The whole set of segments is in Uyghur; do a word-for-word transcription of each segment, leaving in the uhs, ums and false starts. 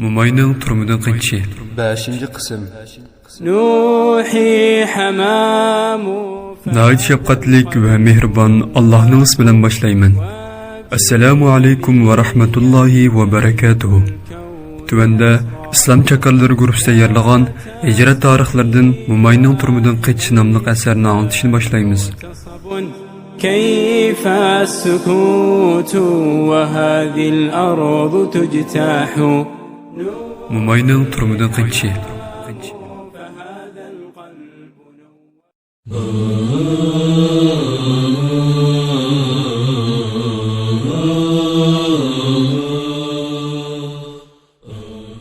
موماينىڭ تۈرمىدىن قېچىشى. بەشىنچى قىسىم. نوحي حمام. ناھايىتى شەپقەتلىك ۋە مېھرىبان ئاللاھنىڭ ئىسمى بىلەن باشلايمەن. ئەسسالامۇ ئەلەيكۇم ۋە رەھمەتۇللاھى ۋە بەرەكاتۇھۇ. تۆۋەندە ئىسلام چاكارلىرى گۇرۇپپىسى تەييارلىغان ھىجرەت تارىخلىرىدىن موماينىڭ تۈرمىدىن قېچىشى ناملىق ئەسەرنى ئاڭلىتىشنى باشلايمىز. كيف السكوت وهذه الأرض تجتاح. موماينىڭ تۈرمىدىن قېچىشى.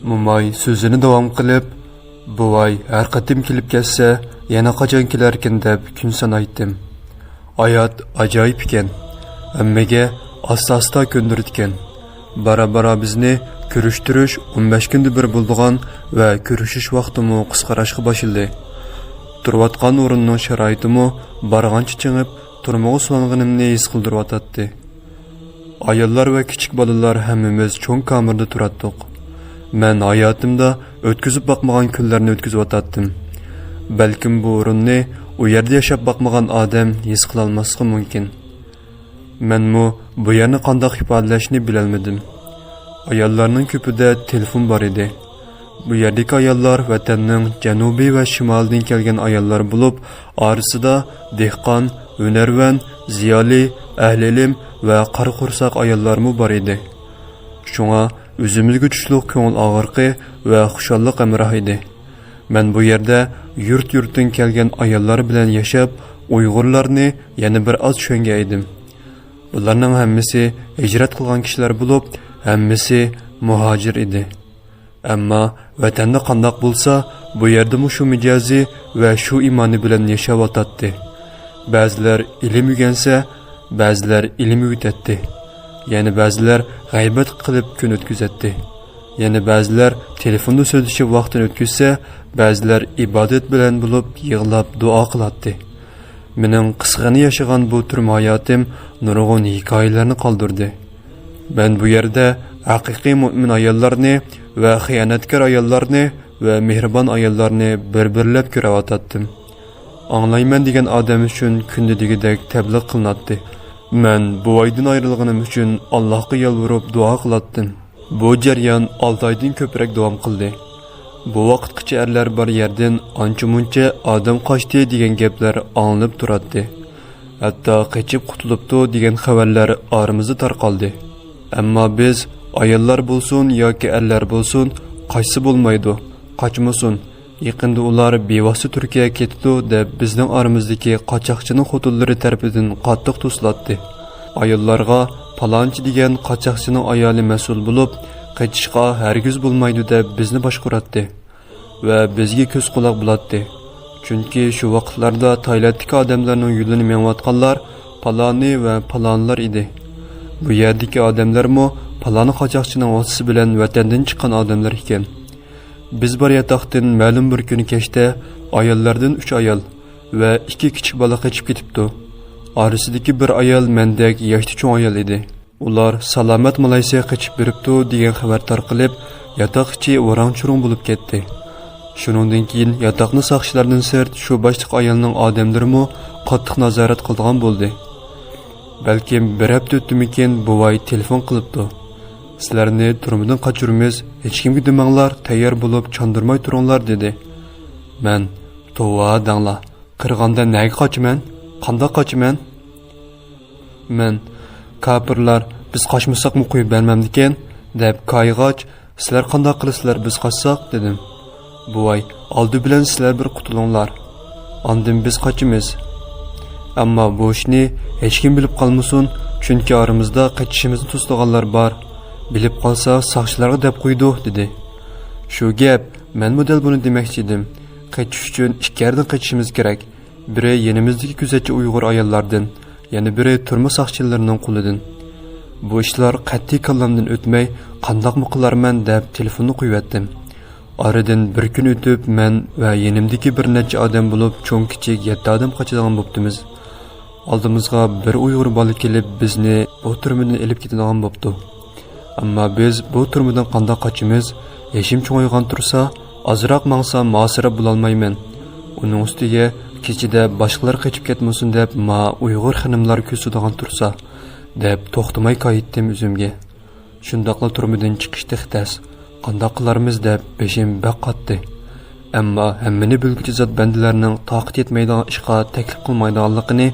موماي سۆزىنى داۋام قىلىپ، بوۋاي ھەر قېتىم كېلىپ كەتسە، يەنە قاچان كېلەركىن دەپ كۈن سانايتتىم. ھايات ئاجايىپ ئىكەن. ھەممىگە ئاستا-ئاستا كۆندۈرىدىكەن. بارا-بارا بىزنى كۆرۈشتۈرۈش ئون بەش كۈندە بىر بولىدىغان ۋە كۆرۈشۈش ۋاقتىمۇ قىسقىراشقا باشلىدى. تۇرۇۋاتقان ئورۇننىڭ شارائىتىمۇ بارغانچە چىڭىپ، تۈرمىگە سولانغىنىمنى ھېس قىلدۇرۇۋاتاتتى. ئاياللار ۋە كىچىك بالىلار ھەممىمىز چوڭ كامېردا تۇراتتۇق. مەن ھاياتىمدا ئۆتكۈزۈپ باقمىغان كۈنلەرنى ئۆتكۈزۈۋاتاتتىم. بەلكىم بۇ ئورۇننى ئۇ يەردە ياشاپ باقمىغان ئادەم ھېس قىلالماسلىقى مۇمكىن. مەنمۇ بۇ يەرنى قانداق ئىپادىلەشنى بىلەلمىدىم. ئاياللارنىڭ كۆپىدە تېلېفون بار ئىدى. بۇ يەردىكى ئاياللار ۋەتەننىڭ جەنۇبى ۋە شىمالىدىن كەلگەن ئاياللار بولۇپ، ئارىسىدا دېھقان، ھۈنەرۋەن، زىيالىي، ئەھلى ئىلىم ۋە قارا قورساق ئاياللارمۇ بار ئىدى. شۇڭا ئۆزىمىزگە چۈشلۈك كۆڭۈل ئاغرىقى ۋە خۇشاللىق ھەمراھ ئىدى. مەن بۇ يەردە يۇرت-يۇرتتىن كەلگەن ئاياللار بىلەن ياشاپ، ئۇيغۇرلارنى يەنە بىر ئاز چۈشەنگەن ئىدىم. بۇلارنىڭ ھەممىسى ھىجرەت قىلغان كىشىلەر بولۇپ، ھەممىسى مۇھاجىر ئىدى. ئەمما ۋەتەندە قانداق بولسا، بۇ يەردىمۇ شۇ مىجەزى ۋە شۇ ئىمانى بىلەن ياشاۋاتاتتى. بەزىلەر ئىلىم ئۆگەنسە، بەزىلەر ئىلىم ئۆگىتەتتى. يەنە بەزىلەر غەيۋەت قىلىپ كۈن ئۆتكۈزەتتى. يەنە بەزىلەر تېلېفوندا سۆزلىشىپ ۋاقتىنى ئۆتكۈزسە، بەزىلەر ئىبادەت بىلەن بولۇپ يىغلاپ دۇئا قىلاتتى. مېنىڭ قىسقىغىنە ياشىغان بۇ تۈرمە ھاياتىم نۇرغۇن ھېكايىلەرنى قالدۇردى. مەن بۇ يەردە ھەقىقىي مۆمىن ئاياللارنى ۋە خىيانەتكار ئاياللارنى ۋە مېھرىبان ئاياللارنى بىر-بىرلەپ كۆرۈۋاتاتتىم. ئاڭلايمەن دېگەن ئادەم ئۈچۈن كۈندە دېگۈدەك تەبلىغ قىلىناتتى. مەن بوۋايدىن ئايرىلغىنىم ئۈچۈن ئاللاھقا يالۋۇرۇپ دۇئا قىلاتتىم. بۇ جەريان ئالتە ئايدىن كۆپرەك داۋام قىلدى. بۇ ۋاقىتقىچە ئەرلەر بار يەردىن ئانچە-مۇنچە ئادەم قاچتى دېگەن گەپلەر ئاڭلىنىپ تۇراتتى. ھەتتا قېچىپ قۇتۇلۇپتۇ دېگەن خەۋەرلەر ئارىمىزدا تارقالدى. ئەمما بىز، ئاياللار بولسۇن ياكى ئەرلەر بولسۇن، قاچسا بولمايدۇ، قاچمىسۇن، يېقىندا ئۇلار بىۋاسىتە تۈركىيەگە كېتىدۇ دەپ بىزنىڭ ئارىمىزدىكى قاچاقچىنىڭ خوتۇنلىرى تەرىپىدىن قاتتىق توسۇلاتتى. ئاياللارغا پالانچى دېگەن قاچاقچىنىڭ ئايالى مەسئۇل بولۇپ، قېچىشقا ھەرگىز بولمايدۇ دەپ بىزنى باشقۇراتتى ۋە بىزگە كۆز-قۇلاق بولاتتى. چۈنكى شۇ ۋاقىتلاردا تايلاندتىكى ئادەملەرنىڭ يولىنى مېڭىۋاتقانلار پالانى ۋە پالانىلار ئىدى. بۇ يەردىكى ئادەملەرمۇ پالانى قاچاقچىنىڭ ۋاسىتىسى بىلەن ۋەتەندىن چىققان ئادەملەر ئىكەن. بىز بار ياتاقتىن مەلۇم بىر كۈنى كەچتە ئاياللاردىن ئۈچ ئايال ۋە ئىككى كىچىك بالا قېچىپ كېتىپتۇ. ئارىسىدىكى بىر ئايال مەندەك ياشتا چوڭ ئايال ئىدى. ئۇلار سالامەت مالايسىياغا قېچىپ بېرىپتۇ دېگەن خەۋەر تارقىلىپ، ياتاق ئىچى ۋاراڭ-چۇرۇڭ بولۇپ كەتتى. شۇنىڭدىن كېيىن ياتاقنى ساقچىلاردىن سىرت شۇ باشتىكى ئايالنىڭ ئادەملىرىمۇ قاتتىق نازارەت قىلىدىغان بولدى. بەلكىم بىر ھەپتە ئۆتتىمىكىن، بوۋاي تېلېفون قىلىپتۇ. «سىلەرنى تۈرمىدىن قاچۇرىمىز، ھېچكىمگە دېمەڭلار، تەييار بولۇپ چاندۇرماي تۇرۇڭلار» دېدى. مەن: «توۋا دەڭلار، قىرغاندا نەگە قاچىمەن؟ قانداق قاچىمەن؟» مەن: «كاپىرلار بىز قاچمىساقمۇ قويۇپ بەرمەمدىكەن» دەپ كايىغاچ، «سىلەر قانداق قىلىسىلەر بىز قاچساق؟» دېدىم. بوۋاي: «ئالدى بىلەن سىلەر بىر قۇتۇلۇڭلار، ئاندىن بىز قاچىمىز. ئەمما بۇ ئىشنى ھېچكىم بىلىپ قالمىسۇن، چۈنكى ئارىمىزدا قېچىشىمىزنى توسىدىغانلار بار. بىلىپ قالسا ساقچىلارغا دەپ قويىدۇ» دېدى. شۇ گەپ، مەنمۇ دەل بۇنى دېمەكچى ئىدىم. قېچىش ئۈچۈن ئىككى يەردىن قېچىشىمىز كېرەك. بىرى يېنىمىزدىكى كۆزەتچى ئۇيغۇر ئاياللاردىن، يەنە بىرى تۈرمە ساقچىلىرىنىڭ قولىدىن. بۇ ئىشلار قەتئىي كاللامدىن ئۆتمەي، قانداقمۇ قىلارمەن دەپ تېلېفوننى قويۇۋەتتىم. ئارىدىن بىر كۈن ئۆتۈپ، مەن ۋە يېنىمدىكى بىر نەچچە ئادەم بولۇپ، چوڭ-كىچىك يەتتە ئادەم قاچىدىغان بوپتىمىز. ئالدىمىزغا بىر ئۇيغۇر بالا كېلىپ، بىزنى بۇ تۈرمىدىن ئېلىپ كېتىدىغان بوپتۇ. ئەمما بىز بۇ تۈرمىدىن قانداق قاچىمىز؟ يېشىم چوڭايغان تۇرسا، ئازراق ماڭسام مۇھاسىرە بولالمايمەن. ئۇنىڭ ئۈستىگە كېچىدە باشقىلار قېچىپ كەتمىسۇن دەپ، ما ئۇيغۇر خېنىملار كۆسىدىغان تۇرسا، دەپ توختىماي كايىتتىم ئۆزۈمگە. شۇنداقلا تۈرمىدىن چىقىش تېخى تەس. قانداق قىلارمىز دەپ بېشىم بەك قاتتى. ئەمما ھەممىنى بىلگۈچى زات بەندىلەرنىڭ تاقىتى يەتمەيدىغان ئىشقا تەكلىپ قىلمايدىغانلىقىنى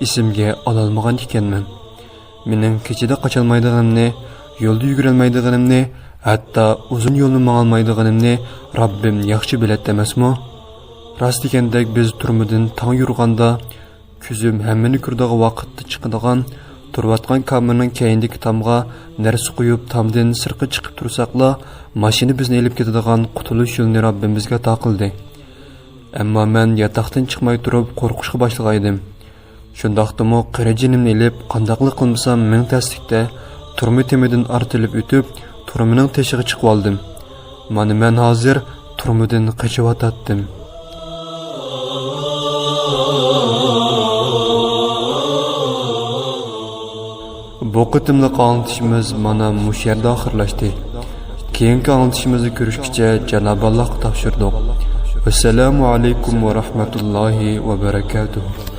ئېسىمگە ئالالمىغان ئىكەنمەن. مېنىڭ كېچىدە قاچالمايدىغىنىمنى، يولدا يۈگۈرەلمەيدىغىنىمنى، ھەتتا ئۇزۇن يولنى ماڭالمايدىغىنىمنى رەببىم ياخشى بىلەتتى ئەمەسمۇ؟ راست دېگەندەك بىز تۈرمىدىن تاڭ يورۇغاندا، كۆزۈم ھەممىنى كۆرىدىغان ۋاقىتتا چىقىدىغان، تۇرۇۋاتقان كامېرنىڭ كەينىدىكى تامغا نەرسە قويۇپ، تامدىن سىرتقا چىقىپ تۇرساقلا، ماشىنا بىزنى ئېلىپ كېتىدىغان قۇتۇلۇش يولىنى رەببىمىزگە ئاتا قىلدى. ئەمما مەن ياتاقتىن چىقماي تۇرۇپ قورقۇشقا باشلىغانىدىم. شۇنداقتىمۇ قېرى جېنىمنى ئېلىپ، قانداقلا قىلمىسام مىڭ تەسلىكتە تۈرمە تېمىدىن ئارتىلىپ ئۆتۈپ، تۈرمىنىڭ تېشىغا چىقىۋالدىم. مانا مەن ھازىر تۈرمىدىن قېچىۋاتاتتىم. بۇ قېتىملىق ئاڭلىتىشىمىز مانا مۇشۇ يەردە ئاخىرلاشتى. كېيىنكى ئاڭلىتىشىمىزدا كۆرۈشكىچە جانابى ئاللاھقا تاپشۇردۇق. ۋەسسالامۇ ئەلەيكۇم ۋە رەھمەتۇللاھى ۋە بەرەكاتۇھۇ.